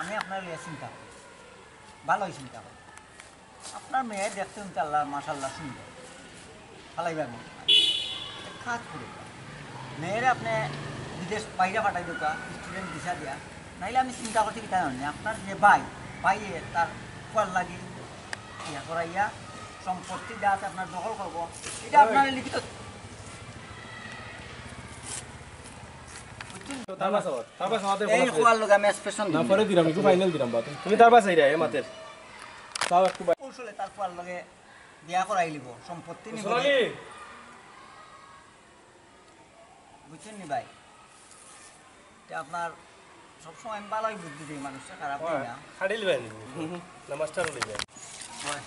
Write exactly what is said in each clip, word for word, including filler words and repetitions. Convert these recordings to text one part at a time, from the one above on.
আমি আপনার লইয়া চিন্তা করি, ভালোই চিন্তা করি। আপনার মেয়ে দেখতে ইনশাআল্লাহ মাশাআল্লাহ সুন্দর, ফালাইবার মতো। এক কাজ করুক, মেয়েরে আপনি বিদেশ বাইরে পাঠাই দেউকা, স্টুডেন্ট ভিসা দিয়া। নাইলে আমি চিন্তা করছি কিতা জানেন, আপনার যে ভাই, ভাইয়ে তার ফুয়ার লাগি ইয়া করাইয়া সম্পত্তি যা আছে আপনার দখল করবো, এটা আপনার লিখিত। বুঝছেন? তারপর সবার, তারপর সমাধান এই করা। ফুয়ার লগে আমি এক্সপ্রেশন না, দিই। পরে দিলাম, একটু ফাইনাল দিলাম বাদ। তুমি তারপর চাই রে, এ মাতের। তাও একটু বা- কৌশলে তার ফুয়ার লগে বিয়া করাই লিব, সম্পত্তি নিব। সোনালি! বুঝছেন নি ভাই? এটা আপনার সবসময় আমি ভালোই বুদ্ধি দিই মানুষটা, খারাপ দিই না। খাটিল ভাই নি? হুম, হুম। না, মাস্টার হলে যায়। হয়।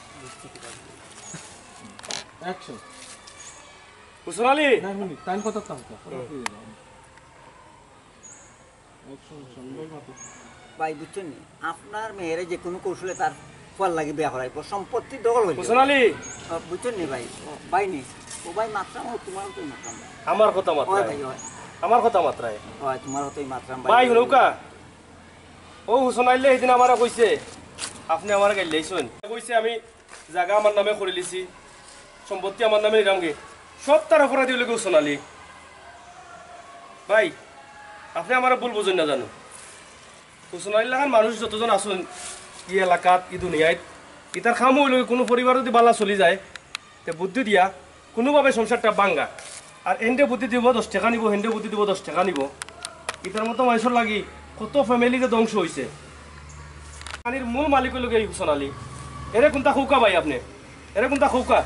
অ্যাকশন। হুসন আলী! না, হুনি, টাইম কত টাকা? হুম। ভাই, বুঝছেন নি? আপনার মেয়েরে যে কোনো কৌশলে তার ফুয়ার লাগি বিয়া করাইবো, সম্পত্তি দখল হইল। হুসন আলী! আহ, বুঝছেন নি ভাই? ও, ভাই নি। ও ভাই, মাতরাম, ও তোমার তো মাতরাম ভাই। আমার কথা মাতরায়। ওই ভাই, ওই। আমার কথা মাতরায়। ওই, তোমার কথাই মাতরাম ভাই। ভাই, হুনউক্কা। ও হুসন আলীয়ে সেদিন আমারে কইছে, আপনি আমারে গাইল্লাইছইন। কইছে আমি জাগা আমার নামে করিলিছি, সম্পত্তি আমার নামে নিলামগি। সব তার অপরাধী অইলো গি হুসন আলী। ভাই, আপনি আমারে ভুল বুঝইন না জানো। হুসন আলীর লাখান মানুষ যতজন আছইন, ই এলাকাত, ই দুনিয়াত, ইতার কাম অইলো গি, কুনু পরিবার যুদি বালা চলি যায়, তে বুদ্ধি দিয়া কুনুভাবে সংসারটা ভাঙ্গা। আর হেন্ডে বুদ্ধি দিবো দশ টেকা নিবো, হেন্ডে বুদ্ধি দিবো দশ টেকা নিবো। ইতার মতো মানষর লাগি কত ফ্যামিলি যে ধ্বংস অইছে। পানির মূল মালিক অইলো গি ই হুসন আলী। এরে কুনতা কউক্কা ভাই আপনে? এরে কুনতা কউক্কা?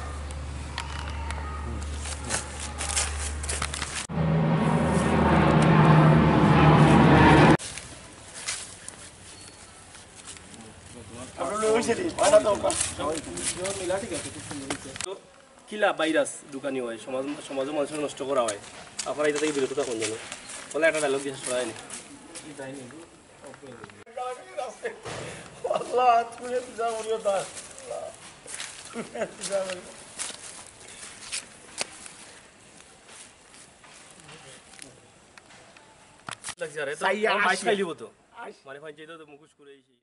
তো কিলা ভাইরাস ঢুকানি অয়, সমাজ, সমাজর মানষরে নষ্ট করা অয়। আপনারা ইতা থাকি বিরত থাকইন যেন। বলে একটা ডায়লগ দিয়া শেষ করা যায়নি। আল্লাহ, তুমি বুঝা করিও তার। আল্লাহ, তুমি বুঝা করিও। লাগছে, আরে তো চাইয়া এখন বাইশ আসি। খাইলিব তো। আস- মানে, ফাইন চাইতে তো মুখোশ করে এসে।